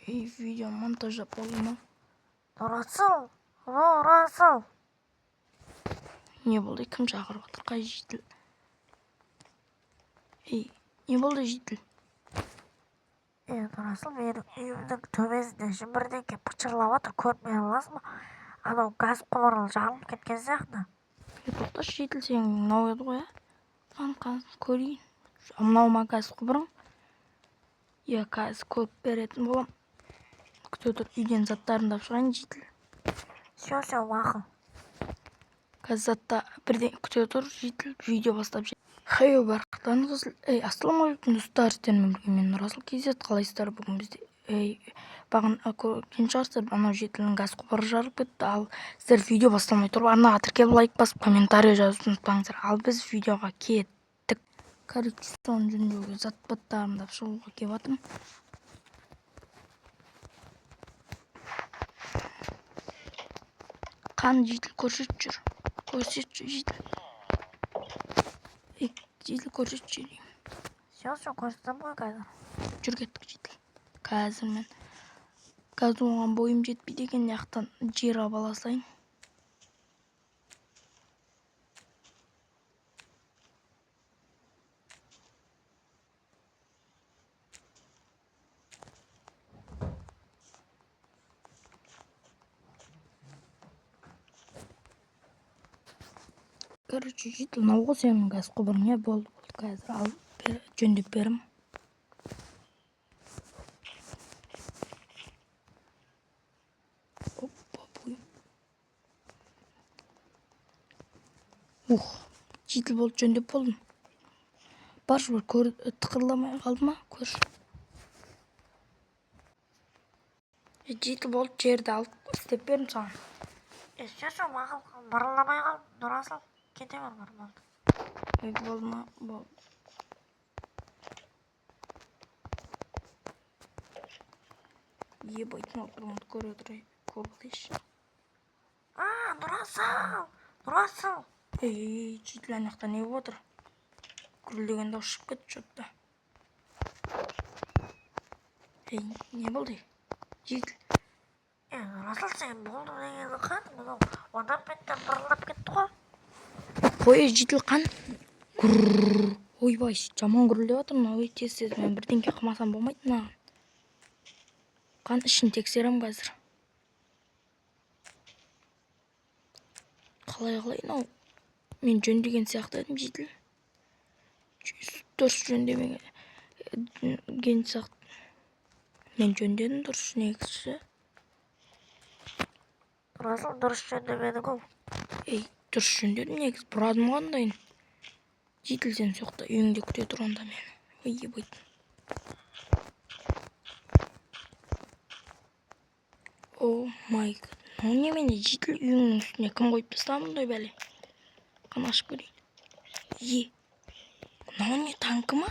Ey, video montaj болды ма? Нұрасыл, Нұрасыл. Не болды, кім шақырып жатыр? Қай житель? Ей, не болды, житель? Е, Нұрасыл, менің үйімнің төбесінде бірдеңе пычырлап жатыр, көрмей аласың ба? Анау газ құбыры жарылып кеткен сияқты. Е, тоқташы, житель, сенің мынау еді ғой, ә? Қан, қан, көрейін. Мынау ма газ құбырың? Иә, қазір көріп беретін болам. Күте тұр, үйден заттарымды алып шығайын, житель. Все, все, мақұл. Қазір затта бірден күте тұр, житель, видео бастап. Хейо, барлықтарыңызға ей, ассалаумағалейкум, достар, сіздермен бірге мен, Нұрасыл KZ. Қалайсыздар? Бүгін бізде, ей, бағана көрген шығарсыздар, анау жительдің газ құбыры жарылып кетті. Ал сіздер видео басталмай тұрып арнаға тіркеліп, лайк басып, комментарий жазуды ұмытпаңыздар. Ал біз видеоға кеттік. Короче, соны жөндеуге зат баттарымды алып шығуға келіп жатырмын. Қан, житель, көрсетші, жүр, көрсетші, житель. Ей, житель, көрсетші деймін. Все, все, көрсетемін ғой қазір. Жүр, кеттік, житель. Қазір мен, қазір оған бойым жетпейді екен, мына жақтан жер алып ала салайын. Короче, житель, мынау ғой сенің газ құбырың, иә? Болды, болды, қазір алып жөндеп беремін. Опа, бойым. Ух, житель, болды, жөндеп болдым. Баршы, бір көр, тықырламай қалды ма, көрші. Е, житель, болды, жерді алып істеп бердім саған. Е, все, все, мақұл, бұрыламай қалды, Нұрасыл. Кете бер, бар, болды. Е, болды ма? Болды. Ебать, мынау тұрғанды көре отырайын, көріп алайыншы. А, Нұрасыл, Нұрасыл. Ей, ей, житель, ана жақта не болып жатыр? Гүрілдеген дауыс шығып кетті че-то. Ей, не болды, житель? Е, Нұрасыл, сен болды дегенің қан, мынау одан бетер бұрылып кетті ғой. Қой, житель, қан. Гүрррр. Ойбай, жаман гүрілдеп жатыр мынау. Ей, тез, тез, мен бірдеңке қылмасам болмайды мынаған. Қан, ішін тексеремін қазір. Қалай, қалай, мынау мен жөндеген сияқты едім, житель. Дұрыс жөндемеген сияқты. Мен жөндедім дұрыс негізі. Нұрасыл, дұрыс жөндемедің ау. Ей, дұрыс жөндедім негізі, бұрадым ғой андайын. Житель, сен сол жақта үйіңде күте тұр онда мені. Ой, ебать. О май гад, мынау немене, житель? Үйіңнің үстіне кім қойып тастаған мұндай бәле? Қане, ашып көрейін. Е, мынау не, танкі ма?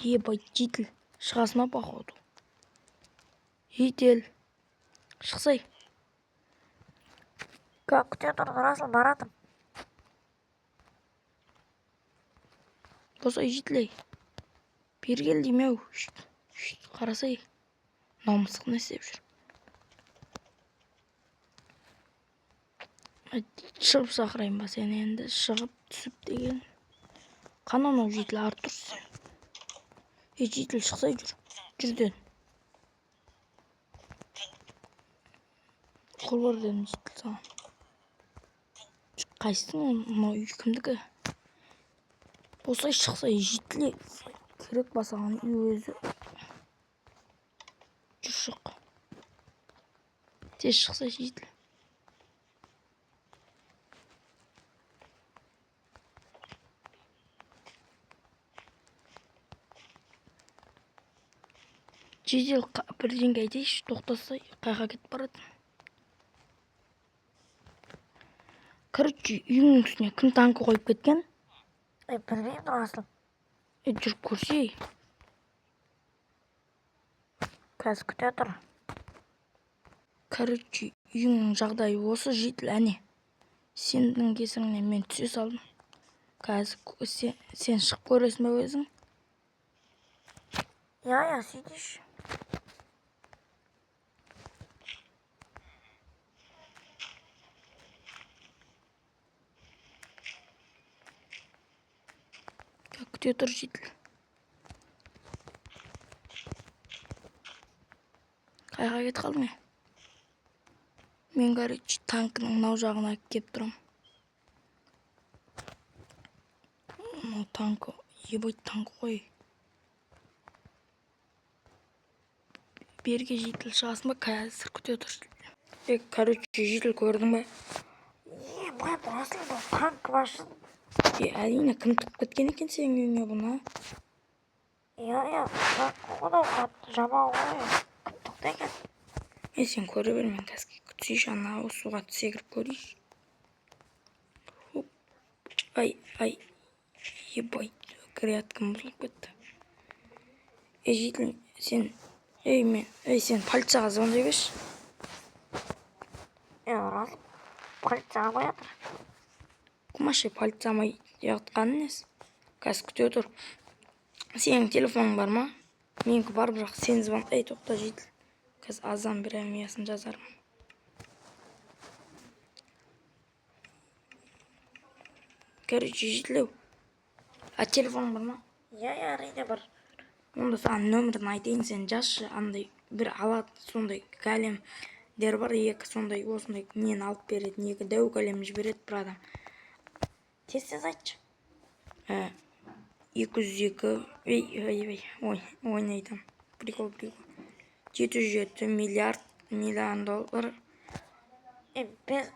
Ебать, житель, шығасың ба, походу? Житель, шықсай. Күте тұр, Нұрасыл, баратым. Босай, житель, ей, бері кел деймін. Ау, шт, шт, қарасай, мынау мысық не істеп жүр? Ай, шығып шақырайын ба сені енді, шығып түсіп деген. Қане анау, житель, ары тұршы сен. Ей, житель, шықсай, жүр, жүр дедім. Қол бар дедім, житель, саған. Қайсысың ол? Мынау үй кімдікі? Босай, шықсай, житель, керек ба саған үй өзі? Жүр, шық, тез шықсай, житель. Жедел, бірдеңе айтайыншы, тоқтасай, қайға кетіп баратсың? Короче, үйіңнің үстіне кім танкі қойып кеткен? Е, білмеймін, Нұрасыл. Е, жүріп көрсей. Қазір, күте тұр. Короче, үйіңнің жағдайы осы, житель, әне. Сенің кесіріңнен мен түсе салдым. Қазір сен шығып көресің ба өзің? Иә, иә, сөйтейінші. Күте тұр, житель. Қайға кетіп қалдың, е? Мен, короче, танкінің мынау жағына келіп тұрам. Мынау танк, ебать, танк қой. Берге, житель, шығасың ба? Қазір, күте тұр. Е, короче, житель, көрдің ба? Е, мә, Нұрасыл, бұл танк машин. Е, әрине, кім тығып кеткен екен сенің үйіңе бұны, а? Иә, иә, танк ғой мынау, қатты жаман ғой. Кім тықты екен? Е, сен көре бер, мен қазір түсейінші, анау суға секіріп көрейінші. Хоп. Ай, ай, ебать, грядкам бұзылып кетті. Е, житель, сен, ей, мен, ей, сен полицияға звондай берші. Е, Нұрасыл, полиция алмай жатыр. Қумашы, полиция алмай жатқаны несі? Қазір, күте тұр. Сенің телефоның бар ма? Менікі бар, бірақ сен звон, ей, тоқта, житель, қазір азан премиясын жазармын. Короче, житель, а телефоның бар ма? Иә, иә, әрине, бар. Онда саған нөмірін айтайын, сен жазшы. Андай бір алады, сондай големдер бар екі, сондай осындай нені алып беретін екі дәу голем жібереді бір адам. Тез, тез айтшы. 202, ей, ей, ей, ой, ойнайтамын, прикол, прикол, 707 миллиард миллион доллар. Е, бес,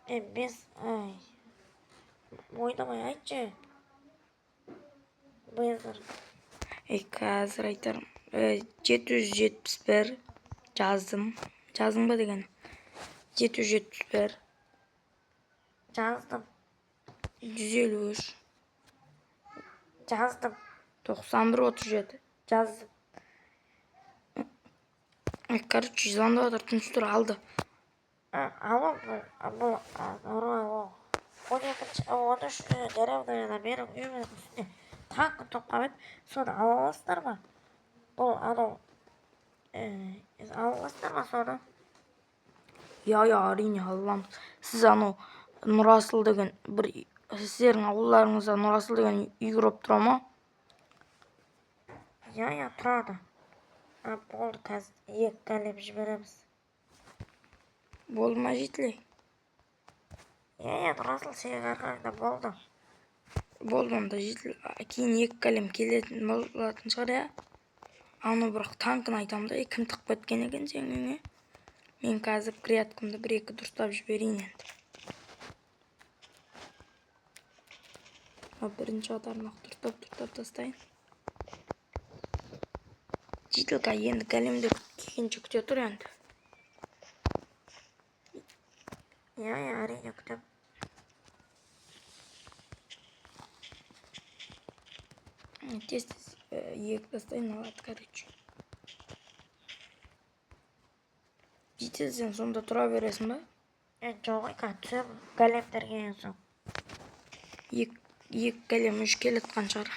е, бес, ай, ойнамай айтшы. Безір. Ей, қазір айтармын. 771 жаздым, жаздың ба деген, 771. Жаздым. 153. Жаздым. 91 37. Жаздым. Короче, звондап жатыр, тыныш тұр, алды. Алло, бұл Нұралы, 12-, 13 деревняда менің үйімнің үстіне танк тұрып қалып еді, соны ала аласыздар ма? Бұл анау, ала аласыздар ма соны? Иә, иә, әрине, ала аламыз. Сіз анау Нұрасыл деген бір, сіздердің ауылдарыңызда Нұрасыл деген үй құрып тұра ма? Иә, иә, тұрады. А, болды, қазір екі голем жібереміз. Болды ма, житель? Иә, иә, Нұрасыл, сенің арқаңда болды. Болды онда, житель, кейін екі голем келетін болатын шығар, иә. Анау бірақ танкіні айтамын да, кім тығып кеткен екен сенің үйіңе? Мен қазір грядкамды бір екі дұрыстап жіберейін енді. Бірінші қатарын ақ дұрыстап, дұрыстап тастайын. Жителька, енді големдер келгенше күте тұр енді. Иә, иә, әрине, күтемін. Тез, тез егіп тастайын, алады, короче. Житель, сен сонда тұра бересің ба? Е, жоқ, қазір түсемін големдер келген соң. Екі голем үш келе жатқан шығар.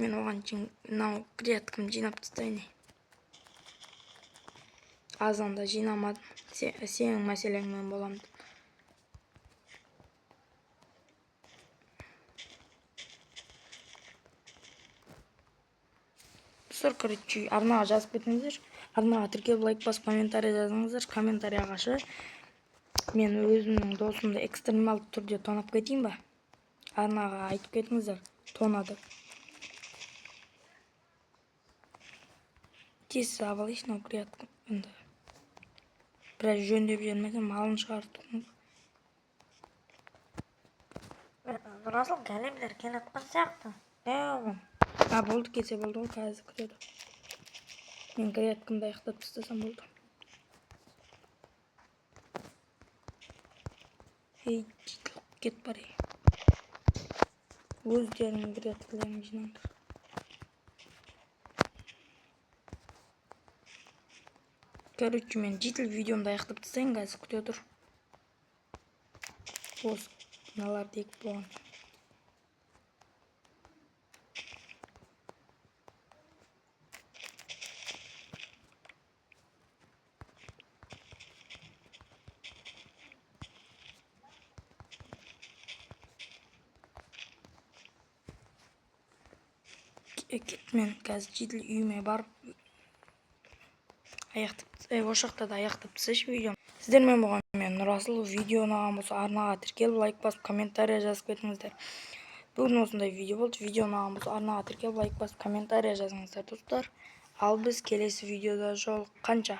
Мен оған дейін мынау грядкамды жинап тастайын. Азанда жинамадым. Сенің мәселеңмен боламын деп. Достар, короче, арнаға жазып кетіңіздер. Арнаға тіркеліп, лайк басып, комментарий жазыңыздар. Комментарияға шы мен өзімнің досымды экстремалды түрде тонап кетейін ба? Арнаға айтып кетіңіздер, тонады. Тез алайыншы мынау грядка енді. Біраз жөндеп жібермесем, малын шығарып. Нұрасыл, големдер келе жатқан сияқты. Дәу. А, болды, келсе болды ғой, қазір күтеді. Мен грядкамды аяқтап тастасам болды. Ей, кет бар, ей. Өздеріңнің грядкаларыңды жинаңдар. Короче, мен житель видеомды аяқтап тастайын, қазір күте тұр. Осы мыналарды егіп болған. Кет, мен қазір жедел үйіме барып аяқтап, осы жақта да аяқтап тастайыншы видеоны. Сіздермен болған мен, Нұрасыл. Видео ұнаған болса, арнаға тіркеліп, лайк басып, комментарий жазып кетіңіздер. Бүгін осындай видео болды. Видео ұнаған болса, арнаға тіркеліп, лайк басып, комментарий жазыңыздар, достар. Ал біз келесі видеода жолыққанша.